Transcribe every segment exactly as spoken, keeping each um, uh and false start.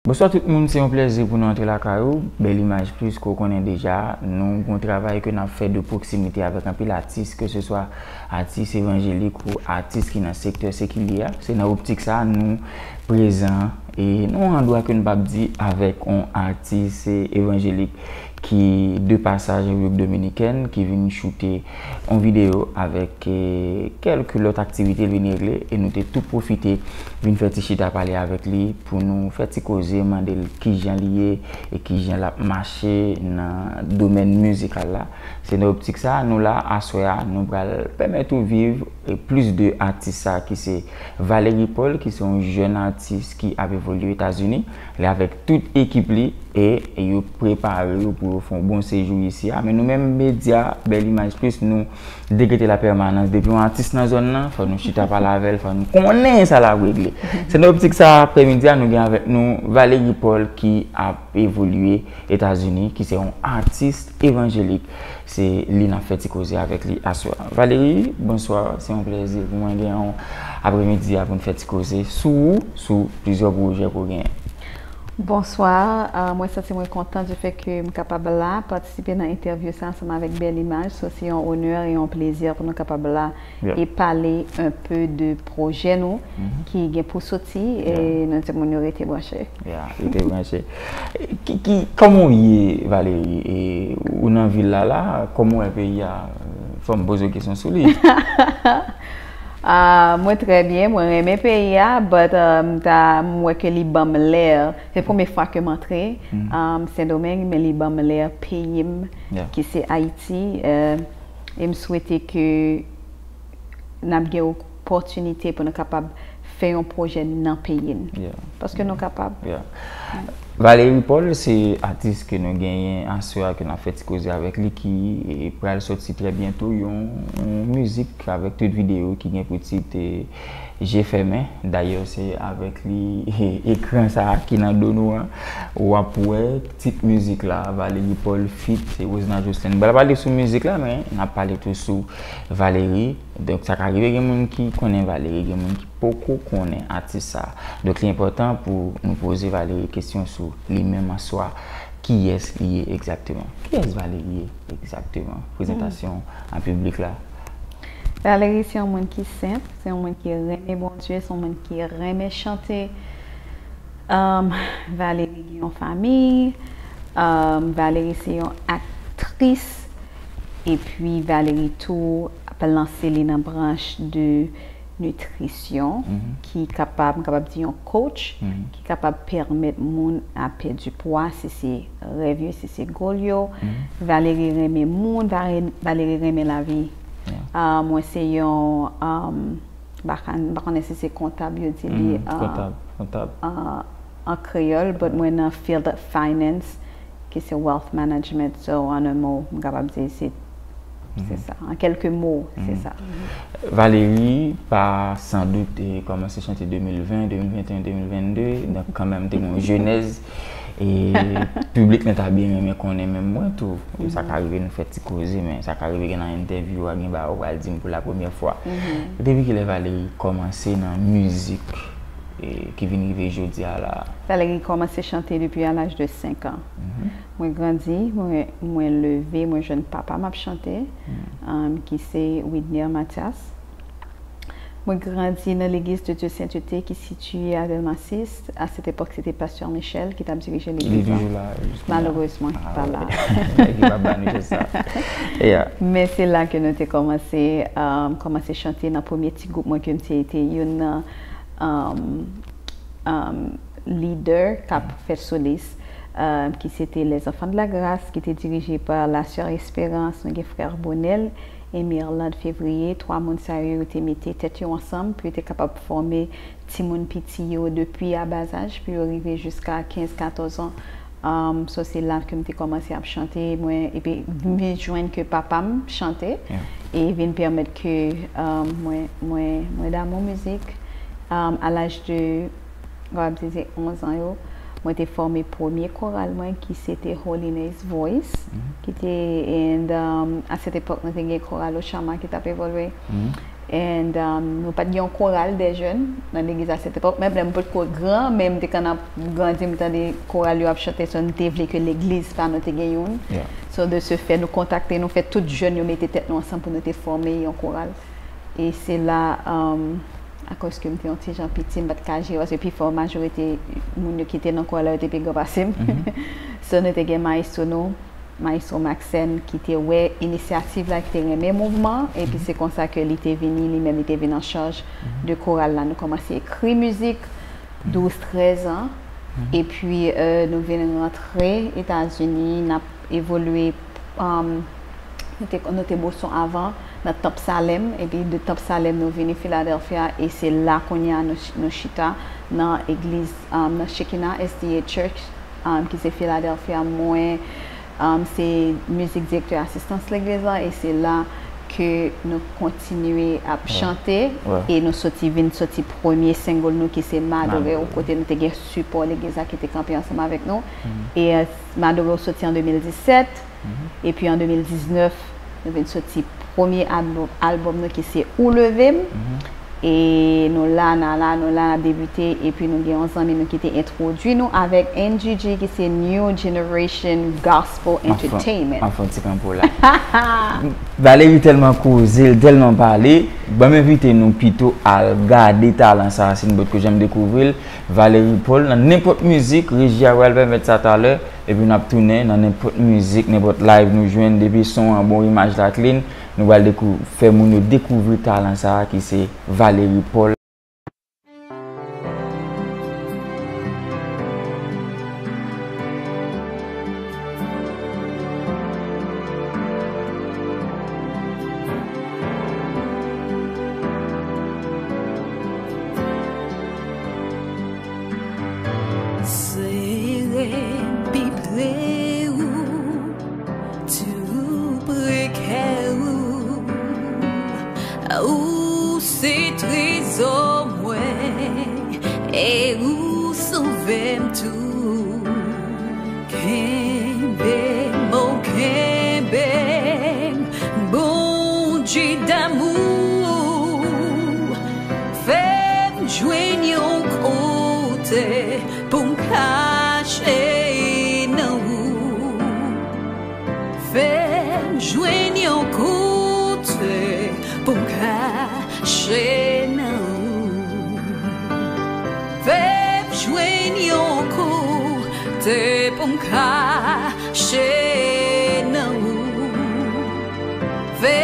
Bonswa tout moun, se yon plèzi pou nou antre lakay ou. Bèl Imaj Plis, ke w konnen deja, nou gon travay ke n ap fè de pwoksimite avèk anpil atis, ke se swa atis evanjelik ou atis ki nan sektè sekilye a. Se nan optik sa a nou prezan e nou an dwa ke n p ap di avèk yon atis evanjelik ki de pasaj Repiblik Dominikèn, ki vin choute yon videyo avèk, eh, kèlke lòt aktivite l vin regle, e nou te tou pwofite vin fè ti chita pale avèk li pou nou fè ti koze, mande l kijan li ye e kijan l ap mache nan domèn mizikal la. Se nan optik sa a, nou la aswè a, nou pral pèmèt ou viv, eh, plis de atis sa ki se Valerie Paul, ki se yon jèn atis ki ap evolye Etazini. Li avèk tout ekip li e yo prepare yo pou yo fè yon bon sejou isi a. Men nou menm medya Bèl Imaj Plis, nou dekrete la pèmanans. Depi yon atis nan zòn nan, fò nou chita pale avè l, fò nou konnen sa l ap regle. Se nan optik sa, aprèmidi a, nou gen avèk nou Valerie Paul ki ap evolye Etazini, ki se yon atis evanjelik. Se li n ap fè ti koze avèk li aswè a. Valerie, bonswa. Se yon plèzi pou mwen gen yon aprèmidi a pou n fè ti koze sou ou, sou plizyè pwojè ke w genyen. Bonswa, euh, mwen santi mwen kontan du fait ke m kapab la, patisipe nan entèvyou sa ansanm avèk Bèl Imaj. So, se yon onè e yon plezi pou nou kapab la Yeah. e pale un peu de pwojè nou Mhm. ki gen pou soti, e Yeah. nou di moun yo rete branche. Yeah, rete branche. Ki, ki, kòman w ye, Valerie? E, ou nan vil la, la, kòman w wè peyi a? Fò m poze w kesyon sou li. Ah, mwen trè byen, mwen renmen peyi a, but, um, ta, m wè ke li ban m lè, se premye fwa ke m antre, Mhm. um, Sendomeng, men li ban m lè peyi m, Yeah. ki se Ayiti, euh, e m swete ke n ap gen opòtinite pou nou kapab fè yon pwojè nan peyi n. Yeah. Paske nou kapab. Yeah. Valerie Paul se atis ke nou genyen aswè a, ke n ap fè ti koze avèk li, ki, eh, pral sòti trè byento yon, yon mizik avèk tout videyo ki gen pou tit, eh, Je fèmen. Dayè, se avèk li, eh, ekran sa a ki nan do nou an, w ap wè tit mizik la, Valerie Paul feat Rosna Jocelyn. N pral pale sou mizik la, men n ap pale tou sou Valerie. Donk, sa ka rive gen moun ki konnen Valerie, gen moun ki poko konnen atis sa. Donk, li enpòtan pou nou poze Valerie kesyon sou li menm an swa. Kiyès li ye egzakteman? Kiyès Valerie ye egzakteman? Prezantasyon an piblik la. Valerie se yon moun ki senp, se yon moun ki renmen Bondye, se yon moun ki renmen chante. Um, Valerie gen yon fanmi. Um, Valerie se yon aktris. Epi Valerie tou ap lanse li nan branch de nitrisyon Mhm. ki kapab, m kapab di yon coach, Mhm. ki kapab pèmèt moun a pèdi pwa, si se rèv yo, si se goal yo. Mhm. Valerie renmen moun, Vare-, Valerie renmen lavi. Yeah. Ah, mwen se yon, um, m pa ka, m pa konnen si se kontab yo di li, Mhm. ah, Kontab, kontab. ah, an kreyòl, but mwen nan field of finance, ki se wealth management. So, en un mot, m kapab di se, se Mhm. sa. An kèlke mo, se Mhm. sa. Valerie, pa san dout, te kòmanse chante de mil ven, de mil venteyen, de mil vennde. Donk, kanmenm, te gen yon jenèz. E piblik lan ta byen renmen konnen menm mwen tou. Sa ka rive nou fè ti koze, men sa ka rive gen nan entèvyou a, gen bagay ou pral di m pou la premyè fwa. Mhm. Depi kilè Valerie kòmanse nan mizik, e ki vin rive jodi a la? Valerie kòmanse chante depi a laj de senk an. Mhm. Mwen grandi, mwen, mwen leve, mwen jwenn papa m ap chante, Mhm. um, ki se Widner Mathias. Mwen grandi nan Legliz de Dieu Sainteté ki sitiye a Dèlma sis. A sèt epòk, se te Pastè Michel ki t ap dirije legliz la. Li toujou la, jisteman. Malerezman, li pa la. Ah, ok. Li pa ba nou chans sa. Yeah. Men se la ke nou te kòmanse, um, kòmanse chante nan premye ti gwoup mwen ke m te, te youn nan, um, um, lidè k ap fè solis, um, ki se te Les Enfants de la Grâce, ki te dirije pa la sè Espérance, nou gen frè Bonel, e Mirlande Février, twa moun sa yo, yo te mete tèt yo ansanm pou yo te kapab fòme timoun piti yo depi a bazaj pou yo rive jiska kenz, katòz an. Um, so se la ke m te kòmanse ap chante, mwen, epi m vin jwenn ke papa m chante, Yeah. e vin pèmèt ke, um, mwen, mwen, mwen damou mizik. Um, a laj de, m kapab di se onz an yo, mwen te fòme premye koral mwen ki se te Holiness Voice, Mhm. ki te, and, um, a sèt epòk, nou te gen koral Ochama ki t ap evolye. Mhm. And um, nou pa t gen yon koral de jèn nan legliz a sèt epòk. Menm lè m potko gran, men m te konn ap grandi, m tande koral yo ap chante, so n te vle ke legliz pa nou te gen youn. Yeah. So de ce fait, nou kontakte, nou fè tout jèn yo mete tèt nou ansanm pou nou te fòme yon koral. E se la, um, akoz ke m te yon ti jan piti, m pa t ka jere, paske pifò majorite moun yo ki te nan koral la, yo te pi gran pase m. So nou te gen maestro nou, Maestro Maxène, ki te wè inisyativ la, ki te renmen mouvman, epi se konsa ke li te vini, li menm li te vin an chaj de koral la. Nou kòmanse ekri mizik, douz, trèz an, epi euh, nou vin rantre Etazini, n ap evolye, um, nou te, nou te Boston avan, nan Tanp Salèm, epi de Tanp Salèm nou vini Philadelphia, e se la kounye a nou, nou chita nan egliz, um, nan Shekinah S D A Church, um, ki se Philadelphia. Mwen, um, se mizik direktè asistans legliz la, e se la ke nou kontinye ap chante, e nou soti, vin soti premye single nou ki se M Adore W, kote nou te gen sipò legliz la ki te kanpe ansanm avèk nou. E euh, M Adore W soti an de mil disèt, epi an de mil diznèf, nou vin soti premye albòm, albòm nou ki se Ou Leve M. E nou la, n a la, nou la, n ap debite, epi nou gen yon zanmi nou ki te entwodui nou avèk N G G, ki se New Generation Gospel Entertainment. M ap fè yon ti kanpo la. Valery tèlman koze, l tèlman pale, ban m envite nou pito al gade talan sa a, si nou potko janm dekouvri l. Valery Paul, nan nenpòt mizik, reji a pral pèmèt sa talè, epi n ap tounen nan nenpòt mizik, nenpòt live nou jwenn, depi son an bon, imaj la clean, nou pral dekou-, fè moun yo dekouvri talan sa a ki se Valery Paul. Sere m pi pre ou, tou pre kè ou. Ou se trezò mwen, e ou sove m tou. Kenbe m, o kenbe m, Bondye damou. Fè m jwenn yon kote pou m kache nan ou. Fè m jwenn yon kote pou m kache nan ou. Fè m jwenn yon kote pou m kache nan ou. Fè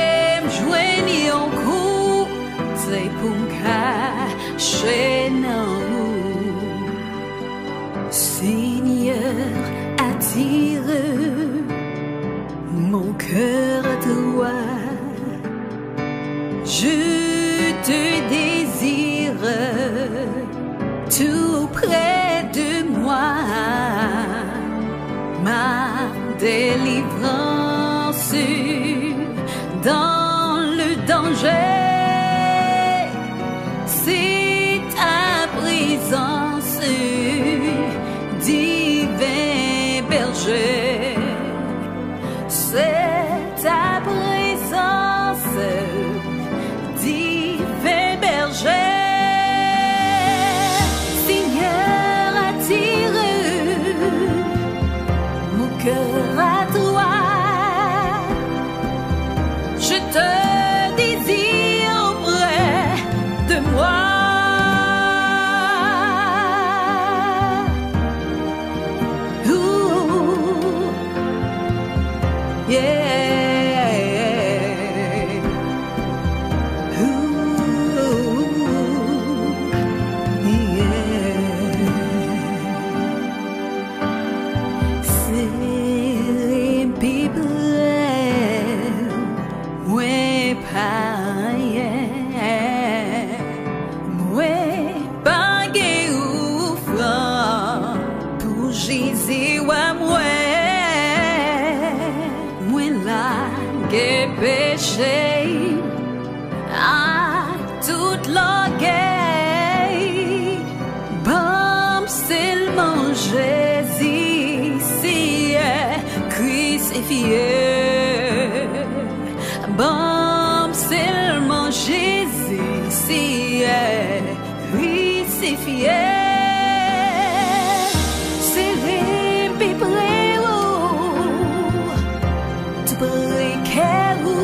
m jwenn yon kote pou m kache nan ou. Seigneur, attire mon cœur à toi. Je te désire tout près de moi. Ma délivrance dans le danger, c'est ta présence, divin berger. C'est ta présence, divin berger. Seigneur, attire mon cœur à toi. Je te désire auprès de moi. Ooh, yeah. Ooh, yeah. Sere m pi pre, mwen pa anyen. Mwen pa gen ofrann pou Jezi wa mwen. Mwen lage peche ak tout lògèy. Ban m sèlman Jezi, Seyè krisifye. Ban m sèlman Jezi. Fyè, sere m pi pre ou, tou pre kè ou.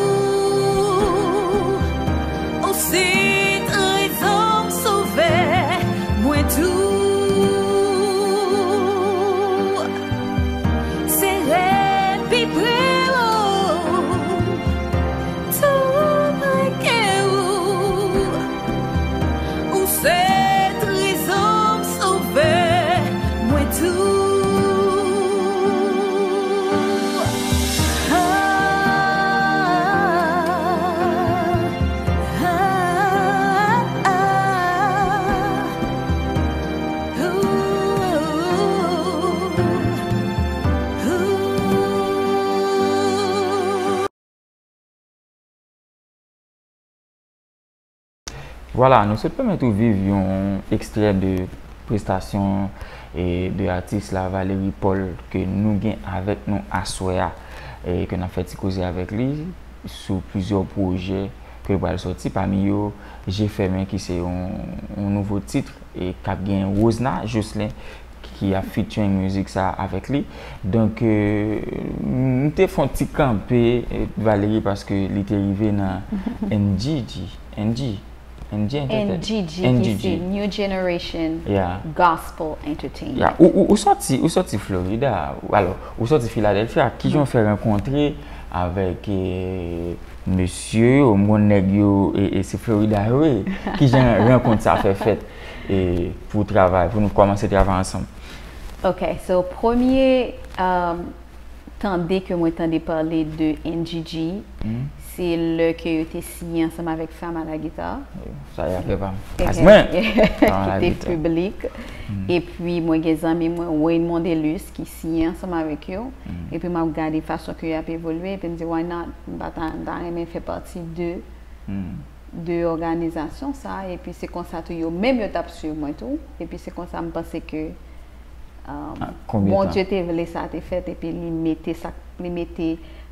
Ou se trezò m, sovè mwen tou. Sere m pi pre ou, tou pre kè ou. Ou se trezò m, sovè mwen tou. Ah, ah, ah. Ooh, ooh. Vwala, nou sot pèmèt ou viv yon ekstrè de prestasyon e de atis la, Valerie Paul, ke nou gen avèk nou aswè a, e ke n ap fè ti koze avèk li sou plizyè pwojè ke l pral sòti, pami yo Je fèmen, ki se yon, yon nouvo tit, e k ap gen Rosna Jocelyn ki ap featuring mizik sa avèk li. Donk, euh, m te fè yon ti kanpe, euh, Valerie, paske li te rive nan N G G, N G, N G Entertainment. N G G, ki se New Generation Yeah. Gospel Entertainment. Ya, ou, ou, ou sòti, ou sòti Florida, alò, ou sòti Philadelphia, kijan w fè rankontre avèk eh, mesye yo, m konn nèg yo, e, e se Florida yo ye, kijan rankont sa fè fèt e, pou travay, pou nou kòmanse travay ansanm? Ok, so premye um, tande ke mwen tande pale de N G G, se lè ke yo te siyen ansanm avèk Femme à la guitare. Sa y a fè pa m. Ok. As mwen! Ki te piblik. Epi mwen gen zanmi mwen, Wayne Mondelus, ki siyen ansanm avèk yo. Epi m ap gade fason ke y ap evolye, epi m di, why not? M pa ta, m ta renmen fè pati de, de òganizasyon sa, epi se konsa tou yo menm yo t ap swiv mwen tou, epi se konsa m panse ke um, Ah, konbyen tan? Bondye te vle sa te fèt, epi li mete sa, li mete,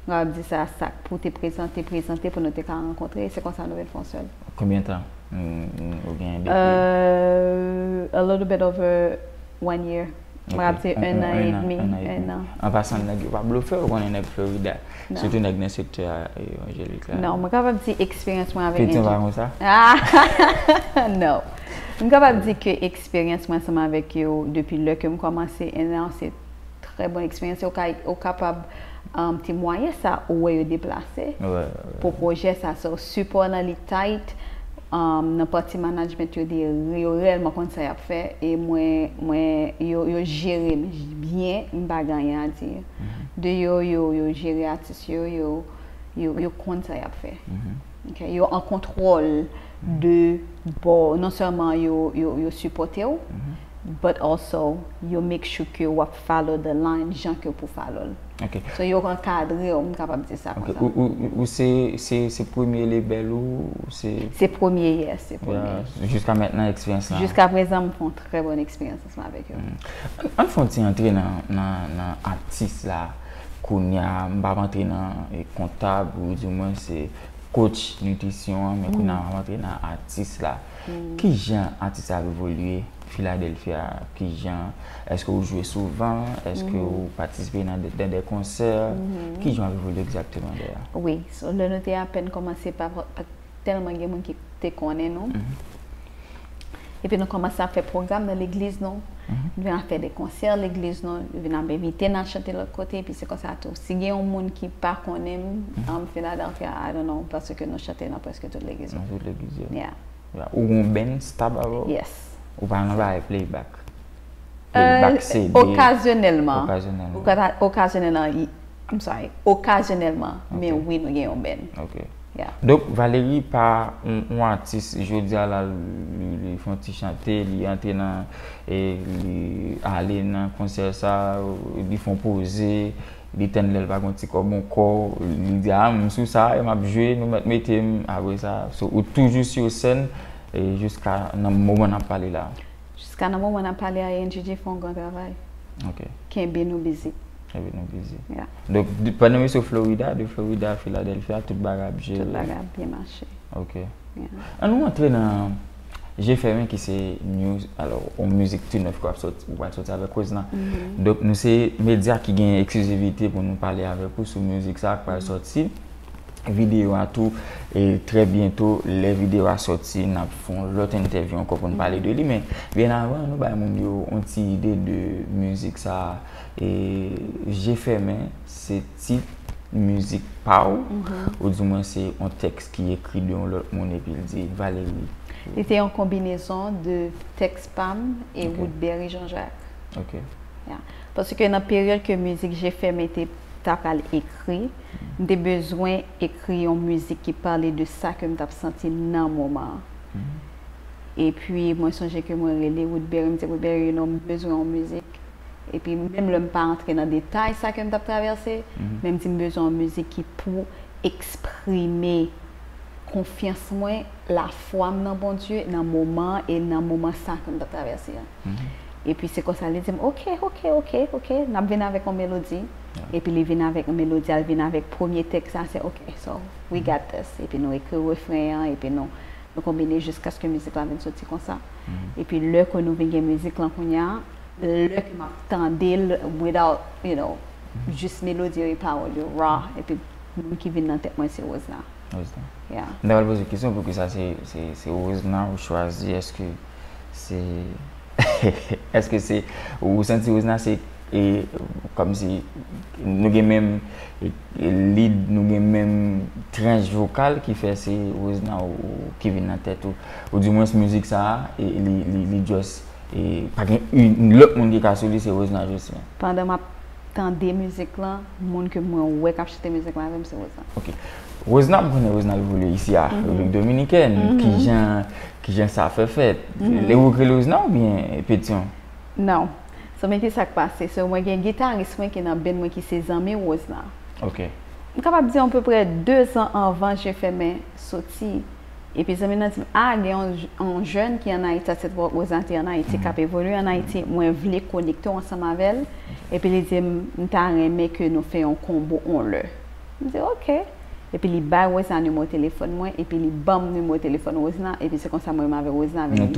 m ap di sa, sa k pou te prezante, prezante pou nou te ka rankontre, e se konsa nou vin fè yon sèl. Konbyen tan nou, nou, ou gen depi? Euh, a little bit over one year. Mwen ap di Ok. un an et Un an, demi, un an et un demi. an. An pasan, nèg yo pa blofe, ou konnen nèg Florida. Non. Sitou nèg nan sektè a, e, evanjelik la. Non, mwen kapab di eksperyans mwen avèk Petan N G. Pa konsa? Ah! Non. Mwen kapab di ke eksperyans mwen ansanm avèk yo depi lè ke m kòmanse, and now se trè bon eksperyans. Ou ka, ou kapab um, temwaye sa, ou wè yo deplase Wè, wè, wè. Pou pwojè sa. So, sipò nan li tight, um, nan pati management yo, de, yo reyèlman konn sa y ap fè, e mwen, mwen, yo, yo jere m byen, m pa gen anyen a di. De yo, yo, yo jere atis yo, yo, yo, yo konn sa y ap fè. Ok, yo an kontwòl de bò, non sèlman yo, yo, yo sipòte w, but also yo make sure ke w ap follow the line jan ke w pou follow l. Ok. So yo ankadre w, m kapab di sa Ok, konsa. ou, ou, ou se, se, se premye label ou, se... Se premye, yes, se premye. Ya, jiska mentnan eksperyans la. Jiska prezan, m fè yon trè bon eksperyans ansanm avèk yo. An, an fè yon ti antre nan, nan, nan atis la, kounye a, m p ap antre nan e, kontab, ou di mwen se coach nitrisyon an, men kounye a, m ap antre nan atis la. Kijan atis la ap evolye Philadelphia? Kijan, èske ou jwe souvan? Èske ou patisipe nan de, nan de konsè? Kijan w ap evolye egzakteman dèyè? Wi, so, lè nou te apèn kòmanse pa, pa tèlman gen moun ki te konnen nou. Epi nou kòmanse ap fè pwogram nan legliz nou. Nou vin ap fè de konsè legliz nou. Yo vin ap envite n al chante lòt kote. Epi se konsa tou. Si gen yon moun ki pa konnen m, um, Philadelphia, I don't know, paske nou chante nan prèske tout legliz yo. Nan tout legliz yo. Yeah. Ya. Ou gen yon band stab avè w? Yes. Ou pa nan bagay playback? Euh, Playback C D? Okazyonèlman. Okazyonèlman. Oka- Okazyonèlman, i- I'm sorry. Okazyonèlman, men wi, nou gen yon band. Ok. Yeah. Donk, Valerie pa yon, yon atis, jodi a la, li, li fè yon ti chante, li antre nan, e, li ale nan konsè sa, li fè yon poze, li tann lè l pa gen yon ti kòb ankò, li di, a, m sou sa, e m ap jwe, nou mèt mete m, apre sa. So, ou toujou sou sèn, e jiska nan moman n ap pale la. Jiska nan moman n ap pale a, N G G fè yon gran travay. Ok. Kenbe nou bizi. Epi nou bizi. Yeah. Donk, de- pandan misye Florida, de Florida a Philadelphia, tout bagay ap jere. Tout bagay ap byen mache. Ok. Yeah. An nou antre nan, Je fèmen ki se news, alò, yon mizik tou nèf k ap sòti, ou pral sòti avèk Rosna. Donk, nou se medya ki gen eksklizivite pou nou pale avèk ou sou mizik sa k pral sòti. Videyo a tou, e trè byento, lè videyo a sòti, n ap fè yon lòt entèvyou ankò pou n pale de li. Men, byen avan, nou bay moun yo yon ti ide de mizik sa a. E Je fèmen, se tit mizik pa w, ou di mwen se yon tèks ki ekri de yon lòt moun epi l di, Valery. Li te yon konbinezon de tèks pa m e Woodberry Jean-Jacques. Ok. Yeah. Paske nan peryòd ke mizik Je fèmen te ta pral ekri, m te bezwen ekri yon mizik ki pale de sa ke m t ap santi nan moman an. Epi mwen sonje ke mwen rele Woodberry, m di Woodberry, you know, m bezwen yon mizik. Epi menm lè m pa antre nan detay sa ke m t ap travèse, men m di m bezwen yon mizik ki pou eksprime konfyans mwen, lafwa m nan Bondye, nan moman an e nan moman sa ke m t ap travèse an. Epi se konsa li di m, ok, ok, ok, ok, n ap vin avèk yon melodi. Epi li vin avèk melodi a, li vin avèk premye tèks la, se ok, so we got this. Epi nou ekri refren an, epi nou, nou konbine jiskaske mizik la vin soti konsa. Epi lè ke nou vin gen mizik lan kounye a, lè ke m ap tande l without, you know, jis melodi yo e pawòl yo, raw, epi moun ki vin nan tèt mwen se Rosna. Rosna. Yeah. M ta pral poze w kesyon poukisa se, se, se Rosna ou chwazi, èske se, èske se, ou santi Rosna se, e, kòmsi nou gen menm, e, lead, nou gen menm tranch vokal ki fè se Rosna ou, ou ki vin nan tèt ou. Ou di mwens mizik sa a, e, li, li, li just, e, pa gen yon lòt moun ki ka sou li, se Rosna Jocelyn. Pandan m ap tande mizik lan, moun ke mwen wè k ap chante mizik lan avè m, se Rosna. Ok. Rosna, m konnen Rosna evolye isi a Repiblik Dominikèn. Kijan, kijan sa fè fèt? Lè ou rele Rosna oubyen Petyon? Non. So, men ki sa k pase? So, mwen gen gitaris mwen ki nan band mwen ki se zanmi Rosna. Ok. M kapab di anpeprè de zan anvan Je fèmen soti. Epi zanmi nan di m, a, gen yon, yon jèn ki ann Ayiti, a sèt epòk Rosna te ann Ayiti, k ap evolye ann Ayiti, mwen vle konekte w ansanm avè l. Epi li di m, m ta renmen ke nou fè yon konbo on lè. M di, ok. Epi li bay Rosna nimewo telefòn mwen, epi li ban m nimewo telefòn Rosna, epi se konsa mwen menm avèk Rosna vin, nou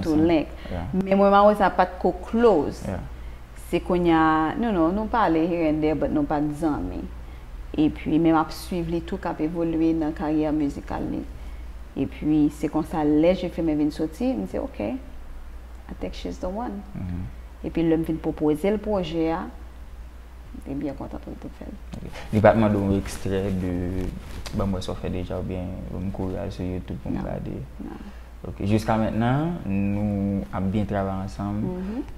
tou link. Men mwen menm ak Rosna pa t ko close. Se kounye a, nou, nou, nou pale here and there, but nou pa t zanmi. Epi, men m ap swiv li tou k ap evolye nan karyè mizikal li. Epi, se konsa, lè Je fèmen vin soti, m di, ok, I think she's the one. Epi, lè m vin pwopoze l pwojè a, m te byen kontan pou l te fè l. Ok. Li pa t mande w ekstrè de, ban m wè sa w fè deja, oubyen m kouri al sou YouTube pou m gade? Non. Ok, jiska mentnan, nou ap byen travay ansanm.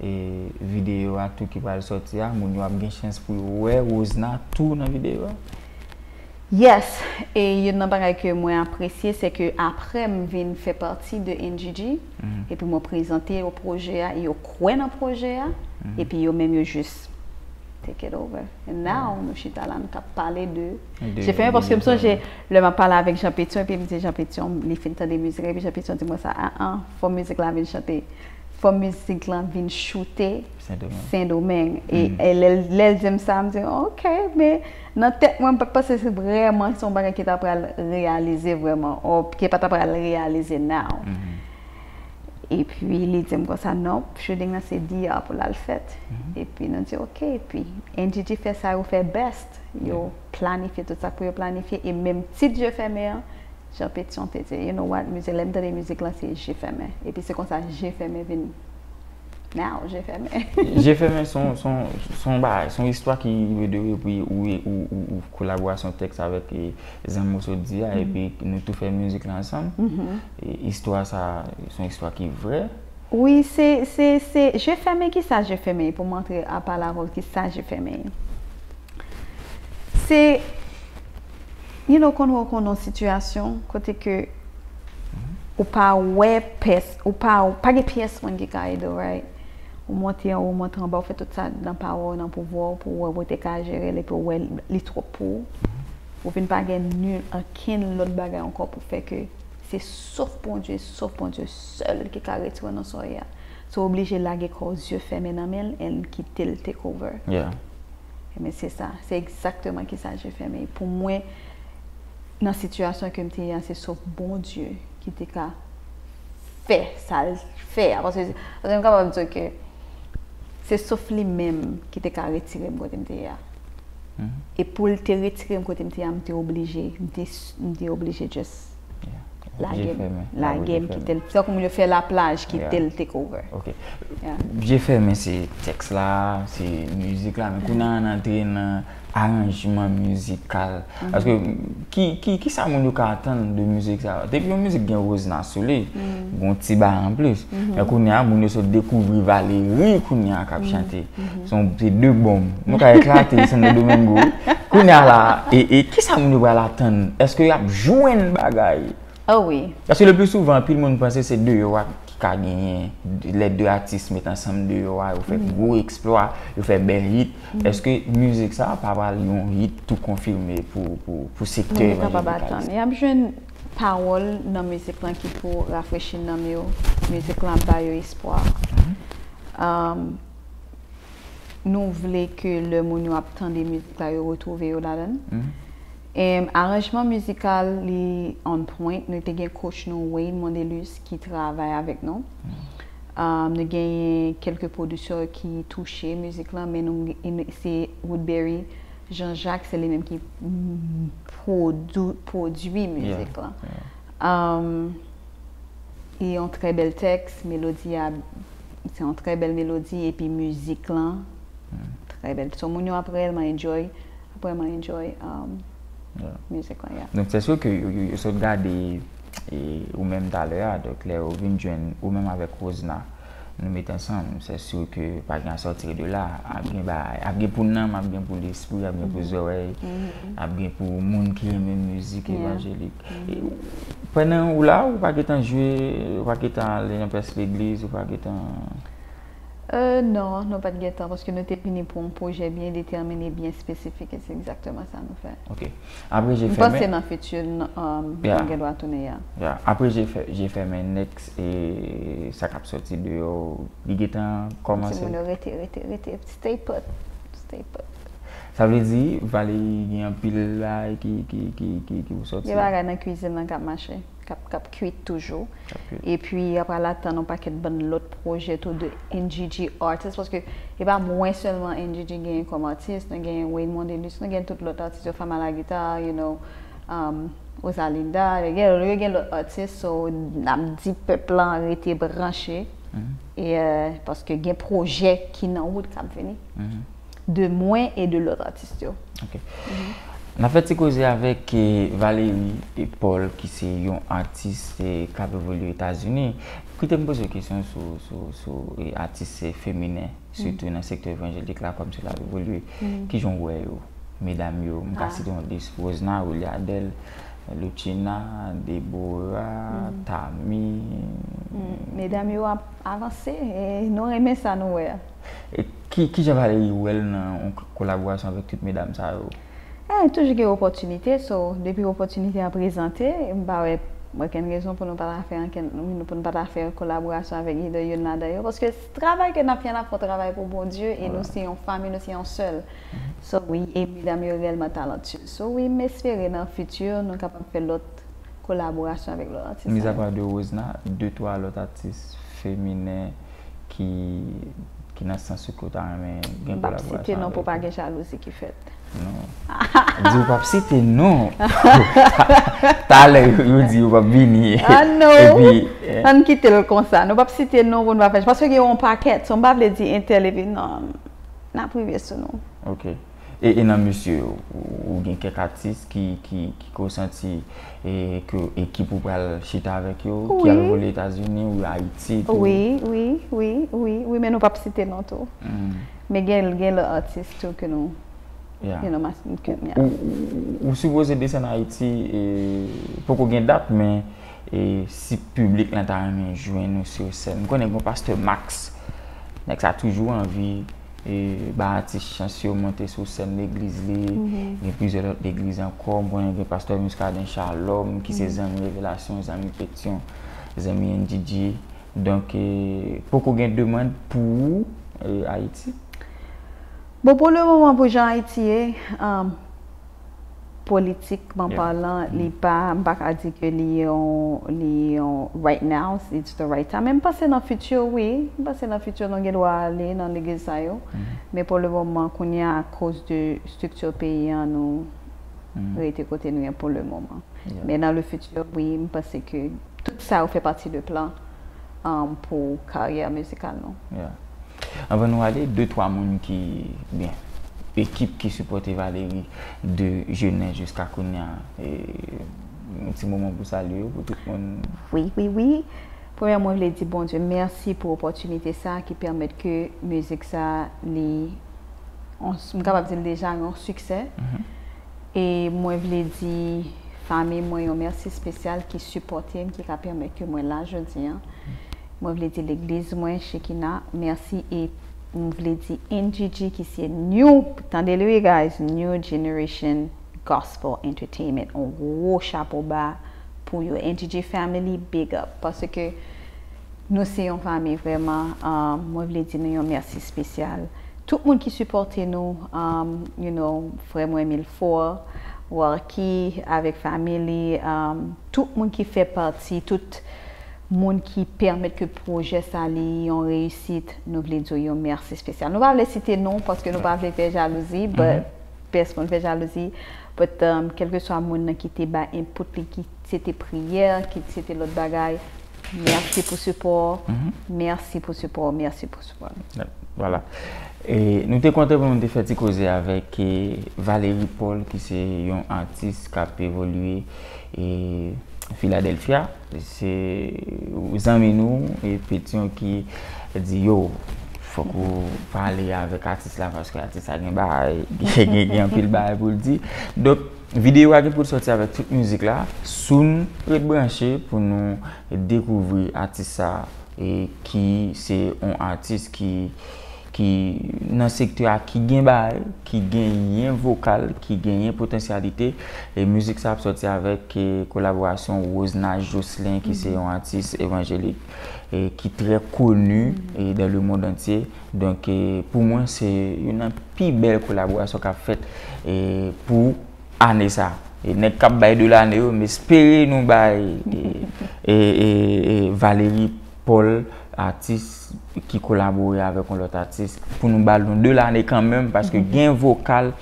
E videyo a tou ki pral sòti a, moun yo ap gen chans pou yo wè Rosna tou nan videyo a? Yes, e youn nan bagay ke mwen apresye, se ke apre m vin fè pati de N G G, epi mwen prezante yo pwojè a, e yo kwè nan pwojè a, epi yo menm yo jis take it over. And now, nou chita la, nou t ap pale de Je fèmen, paske m sonje, lè m ap pale avèk Jean Pétion, epi m di Jean Pétion, li fin tande mizik la, epi Jean Pétion di mwen sa, a, a, fò mizik la vin chante, fò mizik lan vin choute Sendomeng. E, e lè, lè l di m sa, m di, ok, men nan tèt mwen, m pa t panse se vrèman se yon bagay ki ta pral reyalize vrèman, ou ki pa ta pral reyalize now. Epi li di m konsa, non, shooting nan se D R pou l al fèt. Epi nou di, ok, epi N G G fè sa yo fè best. Yo planifye tout sa k pou yo planifye. E menm tit Je fèmen an, Jean Pétion te di, you know what, mizik, lè m tande mizik lan, se Je fèmen. Epi se konsa Je fèmen vin now, Je fèmen. Je fèmen se yon, se yon, se yon bagay, se yon istwa ki rive de ou, epi ou, ou, ou, ou kolaborasyon tèks avèk, e, zanmi w sot di a, epi nou tou fè mizik la ansanm. E istwa sa, se yon istwa ki vrè. Wi, se, se, se, Je fèmen, kisa Je fèmen, pou m antre a pale avè w, kisa Je fèmen? Se, you know, konn wè w konn nan sitiyasyon kote ke ou pa wè pès, ou pa, ou pa gen pyès moun ki ka ede w, right? Ou monte anwo, ou monte anba, ou fè tout sa nan pawa w, nan pouvwa w, pou w wè, pou w te ka jere l, epi w wè li twòp pou ou. Ou vin pa gen ni ankenn lòt bagay ankò pou fè ke se sof Bondye, sof Bondye sèl ki ka retire w nan sa w ye a. So, w oblije lage kò w zye fèmen nan men l and kite l take over. Yeah. Ebyen, se sa. Se egzakteman kisa Je fèmen. Pou mwen, nan sitiyasyon ke m te ye a, se sof Bondye ki te ka fè sa l fè a. Paske, paske m kapab di w ke se sof li menm ki te ka retire m kote m te ye a. E pou l te retire m kote m te ye a, m te oblije, m te, m te oblije just lage m, lage m, kite l. Se tankou moun yo fè laplaj, kite l take over. Ok. Je fèmen se tèks la, se mizik la, men kounye a n antre nan aranjman mizikal. Paske ki, ki, ki sa moun yo ka atann de mizik sa yo? Depi yon mizik gen Rosena sou li, gon ti bagay anplis. Men kounye a, moun yo sot dekouvri Valerie kounye a k ap chante. Se yon, se de bonm. Nou ka eklate Santo Domingo. Kounye a la, e, e ki sa moun yo pral atann? Èske y ap jwenn bagay? Oh wi. Paske le pli souvan, anpil moun panse se deyò a ki ka genyen, lè de atis met ansanm deyò a, yo fè gwo eksplwa, yo fè bèl hit. Èske mizik sa a pa pral yon hit tou konfime pou, pou, pou sektè evanjelikal? Y ap jwenn pawòl nan mizik lan ki pou rafrechi nanm yo, mizik lan ap ba yo espwa. Um, nou vle ke lè moun yo ap tande mizik la, yo retwouve yo ladan l. Em, aranjman mizikal li on point. Nou te gen coach nou, Wayne Mondelus, ki travay avèk nou. Um, nou genyen kèlke pwodiktè ki touche mizik lan, men nou, e nou, se Woodberry Jean Jacques, se li menm ki pwodui mizik lan. Um, e yon trè bèl tèks, melodi a, se yon trè bèl melodi, epi mizik lan, trè bèl. So, moun yo ap reyèlman enjoy, ap reyèlman enjoy um, mizik lan, yeah. Donk, se si ke yo, yo, yo sot gade e, ou menm talè a, donk, lè yo vin jwenn ou menm avèk Rosena, nou met ansanm, se si ke pa gen a sòti de la, ap gen bagay, ap gen pou nanm, ap gen pou lespri, ap gen pou zòrèy, ap gen pou moun ki renmen mizik evanjelik. E, pandan ou la, ou pa gentan jwe, ou pa gentan ale nan pès legliz, ou pa gentan Euh, non, nou pa t gentan, paske nou te vini pou yon pwojè byen detèmine, byen espesifik, e se egzakteman sa nou fè. Ok. Apre Je fèmen. M panse nan fiti, nou gen dwa tounen, ya. Ya. Apre Je fèmen, next, e sa k ap sòti deyò, li gentan kòmanse? Timoun yo rete, rete, rete, stay put, stay put. Sa vle di, Valerie gen anpil bagay ki, ki, ki, ki, ki pou sòti? Gen bagay nan kwizin nan k ap mache. K ap, k ap kwit toujou. Epi, apre la, tann yon pakèt bann lòt pwojè tou de N G G artist, paske e pa mwen sèlman N G G genyen kòm atis, nou genyen Wayne Mondelus, nou genyen tout lòt atis yo, Fama la guitar, you know, um, Rosalinda, yo gen, yo gen lòt atis, so, n ap di pèp lan rete branche, e, euh, paske gen pwojè ki nan wout k ap vini. De mwen e de lòt atis yo. Ok. N ap fè ti koze avèk, eh, Valerie, eh, Paul, ki se yon atis, eh, k ap evolye Etazini. Kite m poze w kesyon sou, sou, sou, eh, atis, eh, feminen, sitou nan sektè evanjelik la, kòmsi l ap evolye. Kijan w wè yo, medam yo? M ka site yon lis, Rosena, Williadelle, Lucina, Deborah, Tammy. Medam yo ap avanse, e nou renmen sa nou wè a. E ki, kijan Valerie wè l nan yon kolaborasyon avèk tout medam sa yo? Eh, toujou gen opòtinite, so, depi opòtinite a prezante, m pa wè okenn rezon pou nou pa ta fè ankenn, pou nou pa ta fè kolaborasyon avèk either youn ladan yo, paske travay ke n ap fè, n ap fè yon travay pou Bondye, e nou se yon fanmi, nou se yon sèl. So, wi, e medam yo reyèlman talantyez. So, wi, m espere nan fiti, nou kapab fè lòt kolaborasyon avèk lòt atis. Mizapa de Rosena, de twa lòt atis feminen ki, ki nan sans ou ke w ta renmen gen kolaborasyon avèk yo? M p ap site non pou pa gen jalouzi ki fèt. Non. Di ou p ap site non. Talè yo, yo di yo p ap vini. Ah non. Epi, eh. Ann kite l konsa. Nou p ap site non pou n pa fè. Paske gen yon pakèt. So, m pa vle di entèl epi non. N ap rive sou nou. Ok. E, e nan mesye yo, ou, ou gen kèk atis ki, ki, ki ke w santi, e, ke ekip ou pral chita avèk yo, ki al vole Etazini ou Ayiti tou? Wi, wi, wi, wi, wi, men nou p ap site non tou. Men gen, gen lòt atis tou ke nou, ke nou mas-, ke, yeah. Ou, ou, ou sipoze desann Ayiti, e, poko gen dat, men, e, si piblik lan ta renmen jwenn ou sou sèn, m konnen gen pastè Max, nèg sa toujou anvi e, ba atis chans yo monte sou sèn legliz li. Gen plizyè lòt legliz ankò. M konnen gen pastè Muscadin Shalom, ki se zanmi Revelasyon, zanmi Petyon, zanmi N G G. Donk, e, poko gen demann pou ou, e, Ayiti? Bon, pou le moman, pou jan Ayiti ye, um, politikman palan, li pa, m pa ka di ke li yon, li yon right now, it's the right time. Men m panse nan future, wi. M panse nan future, nou gen dwa ale nan legliz sa yo. Men pou le moman, kounye a, akoz de strikti peyi an, nou rete kote nou ye pou le moman. Men nan le future, wi, m panse ke tout sa yo fè pati de plan um, pou karyè mizikal nou. Anvan nou ale, de twa moun ki, byen, ekip ki sipòte Valery de jenès jiska kounye a, yon ti moman pou salye yo, pou tout moun. Wi, wi, wi. Premyèman, mwen vle di Bondye mèsi pou opòtinite sa ki pèmèt ke mizik sa li, m kapab di l deja yon siksè. E mwen vle di fanmi mwen yon mèsi espesyal ki sipòte m, ki ka pèmèt ke mwen la jodi a. Mwen vle di legliz mwen, Shekinah, mèsi e mwen vle di N G G ki se new, tande li wi guys, New Generation Gospel Entertainment, yon gwo chapo ba pou yo. N G G family, big up, paske nou se yon fanmi vrèman. Mwen vle di nou yon mèsi espesyal. Tout moun ki sipòte nou, um, you know, frè mwen Milfort, Warki avèk fanmi li, um, tout moun ki fè pati, tout moun ki pèmèt ke pwojè sa li yon reyisit, nou vle di yo mèsi espesyal. Nou pa vle site non paske nou pa vle fè jalouzi, but pèsonn fè jalouzi, but um, kèlkeswa moun nan ki te bay input li, ki se te priyè, ki se te lòt bagay, mèsi pou sipò, mèsi pou sipò, mèsi pou sipò. Vwala. E nou te kontan pou nou te fè ti koze avèk e, Valery Paul, ki se yon atis k ap evolye e, Philadelphia. Se zanmi nou e Petion ki di yo, fòk ou pale avèk atis la paske atis la gen bagay, gen, gen anpil bagay pou l di. Donk, videyo a gen pou l sòti avèk tout mizik la. Si w ret branche pou nou dekouvri atis sa e ki se yon atis ki ki nan sektè a ki gen bagay, ki genyen vokal, ki genyen potansyalite. E mizik sa ap sòti avèk e, kolaborasyon Rosna Jocelyn ki se yon atis evanjelik e, ki trè koni e, dans le monde entier. Donk e, pou mwen se youn nan pi bèl kolaborasyon k ap fèt e, pou ane sa. E nèg k ap bay de lane yo, m espere nou bay e, e, e, e Valery Paul, atis ki kolabore avèk yon lòt atis, pou nou ba l yon de lane kanmenm, paske gen vokal,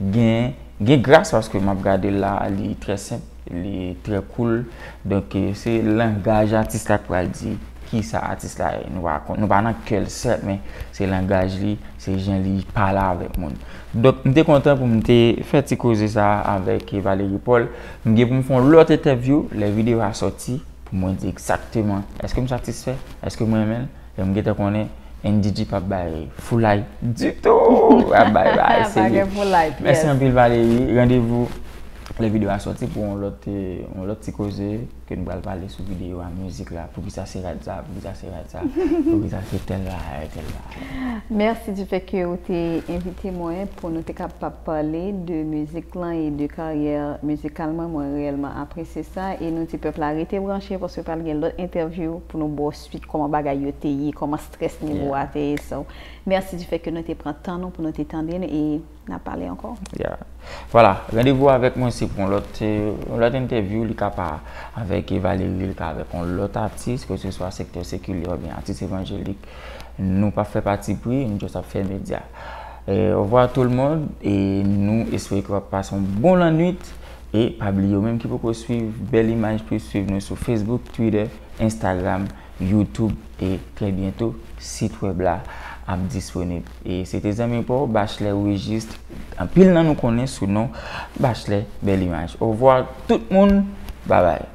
gen, gen gras, paske m ap gade l la, li trè senp, li trè cool. Donk, e, se langaj atis la k pral di kisa atis la ye. Nou pa, nou pa nan kè l, sèt, men se langaj li, se jan li pale avèk moun. Donk, m te kontan pou m te fè ti koze sa a avèk Valery Paul. M gen pou m fè yon lòt entèvyou lè videyo a sòti pou mwen di egzakteman èske m satisfè, èske mwen renmen l. Lè m gentan konnen N G G p ap bay foulay ditou, ap bay bagay serye. Mèsi anpil Valery. Randevou lè videyo a sòti pou yon lòt, yon lòt ti koze ke nou pral pale sou videyo a, mizik la, poukisa se rad sa, poukisa se rad sa, poukisa se tèl bagay, tèl bagay. Mèsi di fè ke ou te envite mwen pou nou te kapab pale de mizik lan e de karyè mizikal mwen. Mwen reyèlman apresye sa e nou di pèp la rete branche paske pral gen lòt entèvyou pou nou ba w swit kòman bagay yo te ye, kòman strès nivo a te ye. So, mèsi di fè ke nou te pran tan nou pou nou te tande n e n ap pale ankò. Vwala, randevou avèk mwen se pou yon lòt, yon lòt entèvyou, li ka pa avèk Valery, li ka avèk yon lòt atis, ke se swa sektè sekilè oubyen atis evanjelik. Nou p ap fè patipri, nou just ap fè medya. E, au revoir tout le monde, e nou espere ke w ap pase yon bon lannwit. E pa bliye, ou menm ki poko swiv Bèl Imaj Plis, swiv nou sou Facebook, Twitter, Instagram, YouTube e trè byento sit wèb la ap disponib. E se te zanmi pa w, Bachelè Regis, anpil nan nou konnen sou non Bachelè Bèl Imaj. Au revoir tout moun, babay.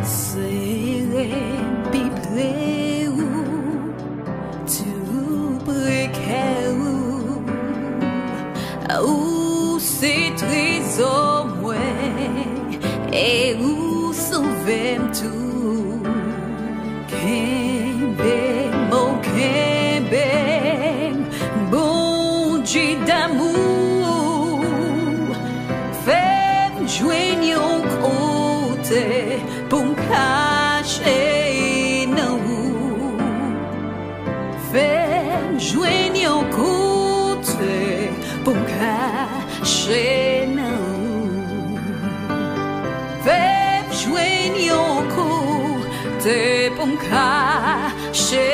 Sere m pi pre ou, tou pre kè ou. Ou se trezò mwen, e ou sove m tou. Kenbe m, o kenbe m, Bondye damou. Pou m kache nan ou. Fè m jwenn yon kote pou m kache nan ou. Fè m jwenn yon kote pou m kache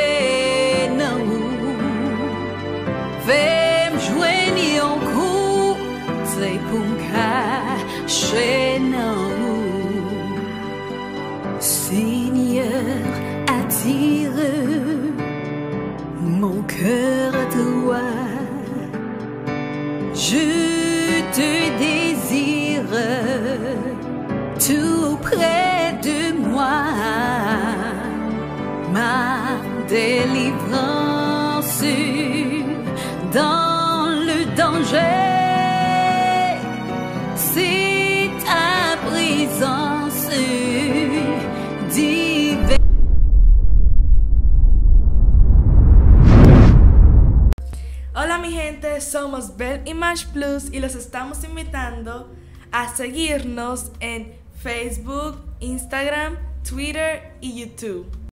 nan ou. Fè m jwenn yon kote pou m kache nan ou. Seigneur, attire mon cœur à toi. Je te désire tout près de moi. Ma délivrance dans le danger, c'est ta présence divine. Hola mi gente, somos Bel Image Plus y los estamos invitando a seguirnos en Facebook, Instagram, Twitter y YouTube.